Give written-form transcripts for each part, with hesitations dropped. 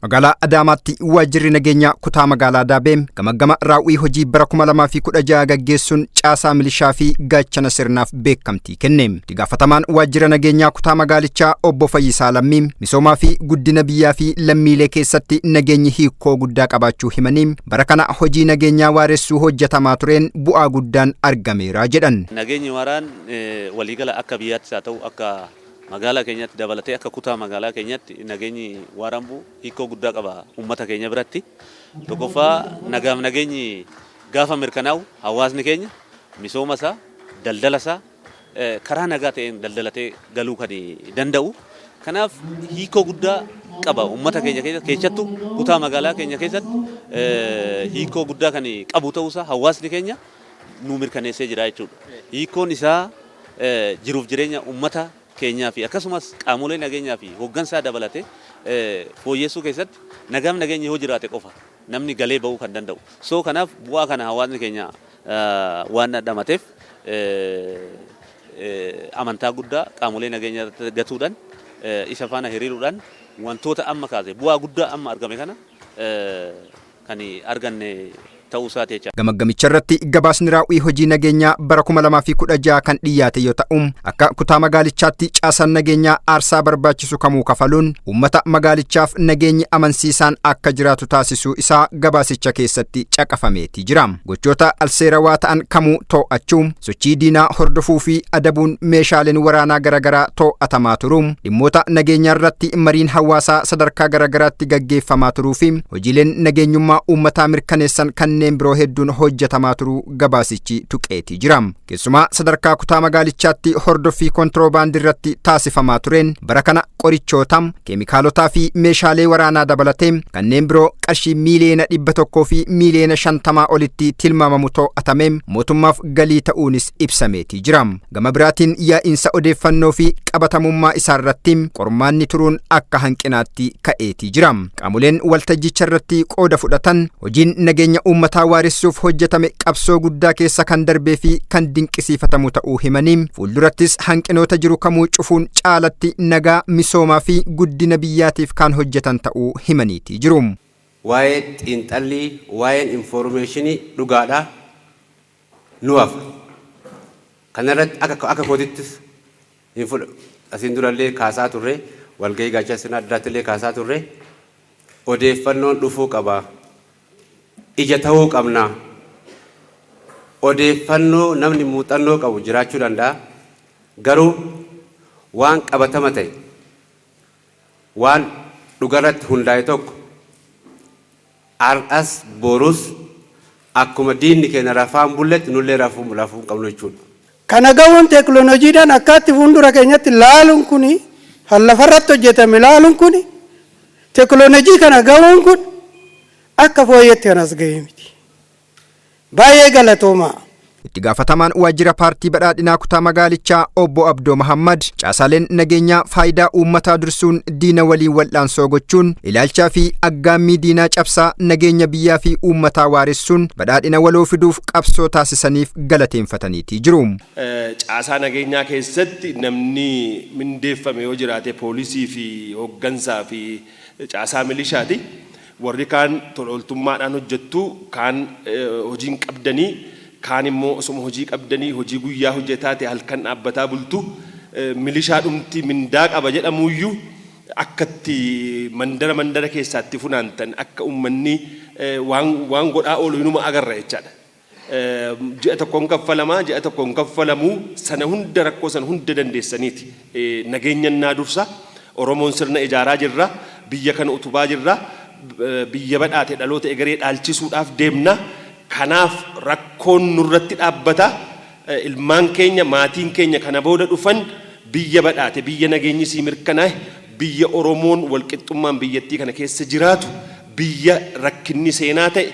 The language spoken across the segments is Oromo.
Magaalaa Adaamaatti waajjirri nageenyaa kutaa magaalaa Daabee gamaggama raawwii hojii bara 2016 gaggeessuun caasaa milishaa fi gaachana sirnaaf beekamtii kenne. Itti gaafatamaan waajjira nageenyaa kutaa magaalichaa obbo Fayyisaa Lammii misoomaa fi guddina biyyaa fi lammiilee keessatti nageenyi hiikoo guddaa qabaachuu himanii, bara kana hojii nageenyaa waaressuu hojjetamaa tureen bu'aa guddaan argameera jedhan. Nageenyi waaraan waliigala akka biyyaattis haa ta'u, akka magaalaa keenyatti dabalatee akka kutaa magaalaa keenyatti nageenyi waaraan bu'u hiikoo guddaa qaba uummata keenya biratti. Tokkoffaa, nagaaf nageenyi gaafa mirkanaa'u hawaasni keenya misooma isaa, daldala isaa karaa nagaa ta'een daldalatee galuu kan danda'u. Kanaaf hiikoo guddaa qaba uummata keenya keessatti, keessattuu kutaa magaalaa keenya keessatti hiikoo guddaa kan qabu ta'uusaa hawaasni keenya nu mirkaneessee jira jechuudha. Hiikoon isaa jiruuf jireenya uummata keenyaa fi akkasumas qaamolee nageenyaa fi hooggansaa dabalatee fooyyessuu keessatti nagaaf nageenyi yoo jiraate qofa namni galee bahuu kan danda'u. So kanaaf bu'aa kana hawaasni keenya waan dhandhamateef amantaa guddaa qaamolee nageenyaa irratti gatuudhaan, isa faana hiriiruudhaan wantoota amma kaase bu'aa guddaa amma argame kana kan arganne ta'uu isaati jecha. Gamaggamicha irratti gabaasni raawwii hojii nageenyaa bara 2016 kan dhiyaate yoo ta'u, akka kutaa magaalichaatti caasaan nageenyaa aarsaa barbaachisu kamuu kafaluun uummata magaalichaaf nageenyi amansiisaan akka jiraatu taasisuu isaa gabaasicha keessatti caqafameeti jira. Gochoota alseerawaa ta'an kamuu to'achuu, sochii diinaa hordofuu fi adabuun meeshaaleen waraanaa garaagaraa to'atamaa turuu, dhimmoota nageenyaa irratti mariin hawaasaa sadarkaa garaagaraatti gaggeeffamaa turuu fi hojiileen nageenyummaa uummataa mirkaneessan kanneen biroo hedduun hojjetamaa turuu gabaasichi tuqeetii jira. Keessumaa sadarkaa kutaa magaalichaatti hordoffii kontiroobaandii irratti taasifamaa tureen bara kana qorichoota, keemikaalotaa fi meeshaalee waraanaa dabalatee kanneen biroo qarshii 150,000,000 olitti tilmaamamu to'atame mootummaaf galii ta'uunis ibsameetii jira. Gama biraatiin yaa'insa odeeffannoo fi qabatamummaa isaarratti qormaanni turuun akka hanqinaatti ka'eetii jira. Qaamoleen waltajjicha irratti qooda fudhatan hojiin nageenya uummataa waaressuuf hojjetame qabsoo guddaa keessa kan darbee fi kan dinqisiifatamu ta'uu himanii, fuuldurattis hanqinoota jiru kamuu cufuun caalatti nagaa, misoomaa fi guddina biyyaatiif kan hojjetan ta'uu himaniitii jiru. Waa'ee xiinxallii, waa'een information dhugaadha nu hafa. Kanarratti akka kootittis asiin durallee kaasaa turre, walgahii gaachaa sirna addaatti illee kaasaa turre, odeeffannoon dhufuu qaba. Ija ta'uu qabna. Odeeffannoo namni muuxannoo qabu jiraachuu danda'a. Garuu waan qabatama ta'e, waan dhugarratti hundaa'e tokko har'as borus akkuma diinni keenya rafaan bulletti nullee rafuu hin qabnu jechuudha. Kana ga'uun teekinooloojiidhaan akkaatti fuuldura keenyatti laaluun kuni, lafarratti hojjetame laaluun kuni, teekinooloojii kana ga'uun kun akka fooyyatti kan as ga'ee miti. Baay'ee galatoomaa. Itti gaafatamaan waajjira paartii badhaadhinaa kutaa magaalichaa obbo Abdoo Mahammad caasaaleen nageenyaa faayidaa uummataa dursuun diina waliin wal'aansoo gochuun ilaalchaa fi aggaammii diinaa cabsaa nageenya biyyaa fi uummataa waaressuun badhaadhina waloo fiduuf qabsoo taasisaniif galateeffataniitii jiru. Caasaa nageenyaa keessatti namni mindeeffame yoo jiraate poolisii fi hooggansaa fi caasaa milishaati. Warri kaan tola ooltummaadhaan hojjettu, kaan hojiin qabdanii, kaan immoo osuma hojii qabdanii hojii guyyaa hojjetaa ta'e halkan dhaabbataa bultu. Milishaa dhumti mindaa qaba jedhamuyyuu akkatti mandara mandara keessaatti funaantan akka uummanni waan godhaa oolu inuma agarra jechaadha. Ji'a tokkoon kaffalamaa, ji'a tokkoon kaffalamuu, sana hunda rakkoo sana hunda dandeessaniiti. Nageenya naa dursa. Oromoon sirna ijaaraa jirra. Biyya kana utubaa jirra. Biyya badhaate dhaloota egeree dhaalchisuudhaaf deemna. Kanaaf rakkoon nurratti dhaabbata. Ilmaan keenya, maatiin keenya kana booda dhufan biyya badhaate, biyya nageenyi sii mirkanaa'e, biyya Oromoon walqixxummaan biyyattii kana keessa jiraatu, biyya rakkinni seenaa ta'e,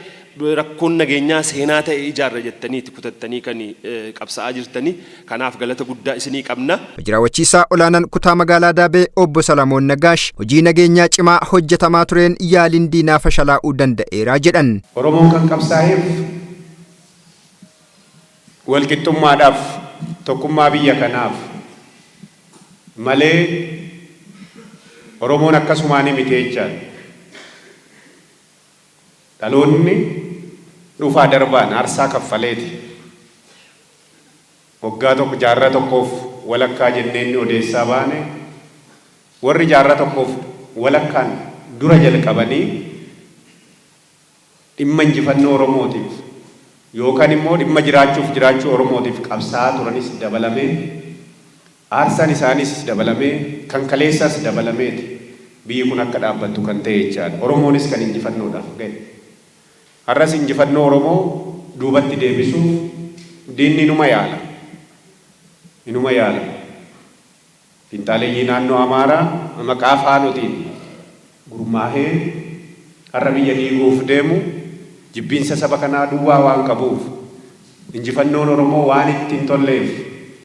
rakkoon nageenyaa seenaa ta'e ijaarra jettaniiti kutattanii kan qabsa'aa jirtanii. Kanaaf galata guddaa isinii qabna. Hojii raawwachiisaa olaanaan kutaa magaalaa Daabee obbo Salamoon Nagaash hojii nageenyaa cimaa hojjetamaa tureen yaaliin diinaa fashalaa'uu danda'eera jedhan. Oromoon kan qabsaa'eef walqixxummaadhaaf, tokkummaa biyya kanaaf malee Oromoon akkasumaan miti jechaadha. Dhaloonni dhufaa darbaan aarsaa kaffaleeti. Waggaa tokko, jaarraa tokkoof walakkaa jennee inni odeessaa baane, warri jaarraa tokkoof walakkaan dura jalqabanii dhimma injifannoo Oromootiif yookaan immoo dhimma jiraachuuf jiraachuu Oromootiif qabsaa'aa turanis dabalamee, aarsaan isaanis dabalamee, kan kaleessaas dabalameeti biyyi kun akka dhaabbattu kan ta'e jechaadha. Oromoonis kan injifannoodhaaf ga'e. Har'as injifannoo Oromoo duubatti deebisuuf diinni inuma yaala. Inuma yaala. Finxaaleeyyii naannoo Amaaraa maqaa Faanotiin gurmaahee har'a biyya diiguuf deemu jibbiinsa saba kanaa duwwaa waan qabuuf, injifannoon Oromoo waan itti hin tolleef.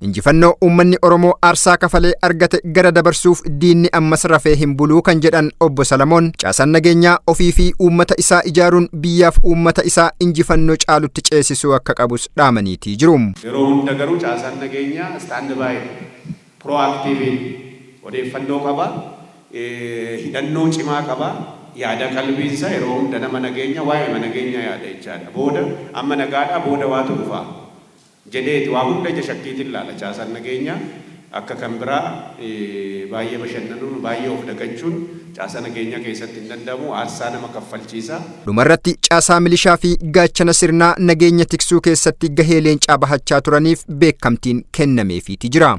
Injifannoo uummanni Oromoo aarsaa kafalee argate gara dabarsuuf diinni ammas rafee hin buluu kan jedhan Obbo Salamoon, caasaan nageenyaa ofii fi uummata isaa ijaaruun biyyaaf uummata isaa injifannoo caalutti ceesisuu akka qabus dhaamaniitii jiru. Yeroo hunda garuu caasaan nageenyaa stand by, proactive, odeeffannoo qaba, hidhannoo cimaa qaba, yaada qalbiinsa yeroo hunda nama nageenya waa'ee nageenya yaada jechaadha. Booda amma nagaadhaa, booda waatu dhufa jedheeti waa hunda ija shakkiitiin ilaala caasaan nageenyaa. Akka kan biraa baay'ee bashannanuun, baay'ee of dagachuun caasaa nageenyaa keessatti hin danda'amu, aarsaa nama kaffalchiisa. Dhumarratti caasaa milishaa fi gaachana sirnaa nageenya tiksuu keessatti gahee leencaa bahachaa turaniif beekamtiin kennameefiiti jira.